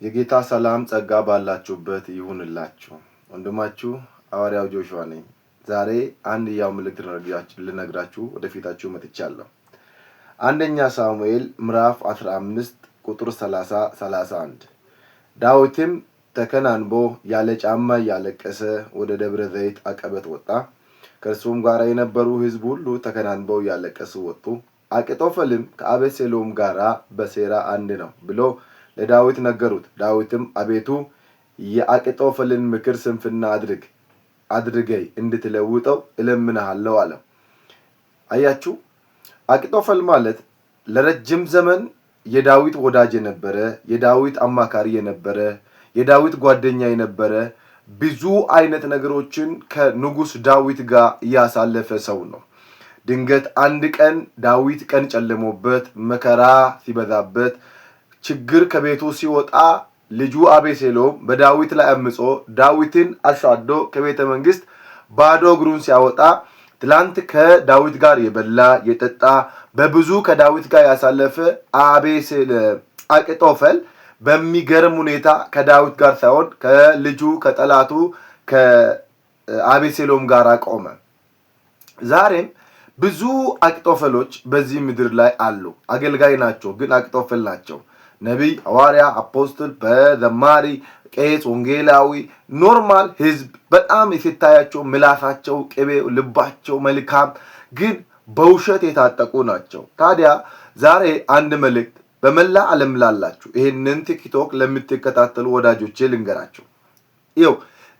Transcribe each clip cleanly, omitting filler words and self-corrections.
የጌታ ሰላም ጸጋ ባላችሁበት ይሁንላችሁ። ወንድማችሁ ሐዋርያው ጆሹዋ ነኝ። ዛሬ አንድ ያው መልእክት ልነግራችሁ ወደፊታችሁ መጥቻለሁ። አንደኛ ሳሙኤል ምዕራፍ 15 ቁጥር 30 31። ዳዊትም ተከናንቦ ያለ ጫማ እያለቀሰ ወደ ደብረ ዘይት አቀበት ወጣ። ከእርሱም ጋር የነበሩ ሕዝብ ሁሉ ተከናንበው እያለቀሱ ወጡ። አኪጦፌልም ከአቤሴሎም ጋር በሴራ አንድ ነው ብሎ ለዳዊት ነገሩት። ዳዊትም አቤቱ፣ የአኪጦፌልን ምክር ስንፍና አድርገህ እንድትለውጠው እለምንሃለሁ አለው። አያችሁ፣ አኪጦፌል ማለት ለረጅም ዘመን የዳዊት ወዳጅ የነበረ፣ የዳዊት አማካሪ የነበረ፣ የዳዊት ጓደኛ የነበረ፣ ብዙ አይነት ነገሮችን ከንጉስ ዳዊት ጋር ያሳለፈ ሰው ነው። ድንገት አንድ ቀን ዳዊት ቀን ጨልሞበት፣ መከራ ሲበዛበት፣ ችግር ከቤቱ ሲወጣ፣ ልጁ አቤሴሎም በዳዊት ላይ አምጾ ዳዊትን አሳዶ ከቤተ መንግስት ባዶ እግሩን ሲያወጣ፣ ትላንት ከዳዊት ጋር የበላ፣ የጠጣ፣ በብዙ ከዳዊት ጋር ያሳለፈ አኪጦፌል በሚገርም ሁኔታ ከዳዊት ጋር ሳይሆን ከልጁ ከጠላቱ ከአቤሴሎም ጋር ቆመ። ዛሬም ብዙ አኪጦፌሎች በዚህ ምድር ላይ አሉ። አገልጋይ ናቸው፣ ግን አኪጦፌል ናቸው። ነቢይ፣ ሐዋርያ፣ apostle፣ በዘማሪ፣ ቄስ፣ ወንጌላዊ፣ normal ህዝብ በጣም ሲታያቸው ምላሳቸው ቅቤ፣ ልባቸው መልካም፣ ግን በውሸት የታጠቁ ናቸው። ታዲያ ዛሬ አንድ መልእክት በመላ ዓለም ላላችሁ፣ ይህንን ቲክቶክ ለምትከታተሉ ወዳጆቼ ልንገራችሁ። ይኸው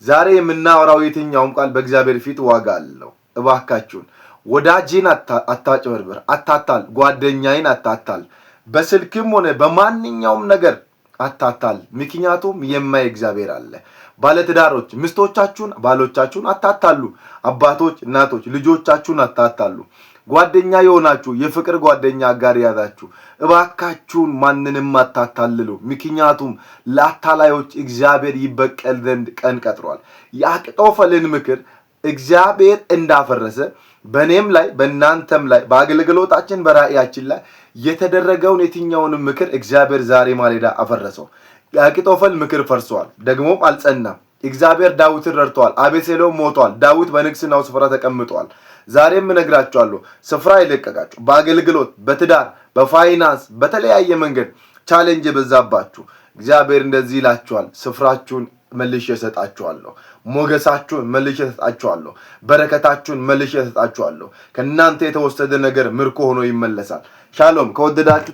ዛሬ የምናወራው የትኛውም ቃል በእግዚአብሔር ፊት ዋጋ አለው። እባካችሁን ወዳጅን አታጭበርብር፣ አታታል፣ ጓደኛዬን አታታል፣ በስልክም ሆነ በማንኛውም ነገር አታታል። ምክንያቱም የማይ እግዚአብሔር አለ። ባለትዳሮች ሚስቶቻችሁን፣ ባሎቻችሁን አታታሉ። አባቶች፣ እናቶች ልጆቻችሁን አታታሉ። ጓደኛ የሆናችሁ፣ የፍቅር ጓደኛ ጋር ያዛችሁ፣ እባካችሁን ማንንም አታታልሉ። ምክንያቱም ለአታላዮች እግዚአብሔር ይበቀል ዘንድ ቀን ቀጥሯል። የአኪጦፌልን ምክር እግዚአብሔር እንዳፈረሰ በእኔም ላይ፣ በእናንተም ላይ፣ በአገልግሎታችን፣ በራእያችን ላይ የተደረገውን የትኛውንም ምክር እግዚአብሔር ዛሬ ማለዳ አፈረሰው። የአኪጦፌል ምክር ፈርሰዋል፣ ደግሞም አልጸናም። እግዚአብሔር ዳዊትን ረድተዋል። አቤሴሎም ሞቷል። ዳዊት በንግስናው ስፍራ ተቀምጧል። ዛሬም እነግራችኋለሁ፣ ስፍራ የለቀቃችሁ፣ በአገልግሎት፣ በትዳር፣ በፋይናንስ፣ በተለያየ መንገድ challenge የበዛባችሁ፣ እግዚአብሔር እንደዚህ ይላችኋል፣ ስፍራችሁን መልሼ እሰጣችኋለሁ። ሞገሳችሁን መልሼ እሰጣችኋለሁ። በረከታችሁን መልሼ እሰጣችኋለሁ። ከእናንተ የተወሰደ ነገር ምርኮ ሆኖ ይመለሳል። ሻሎም። ከወደዳችሁ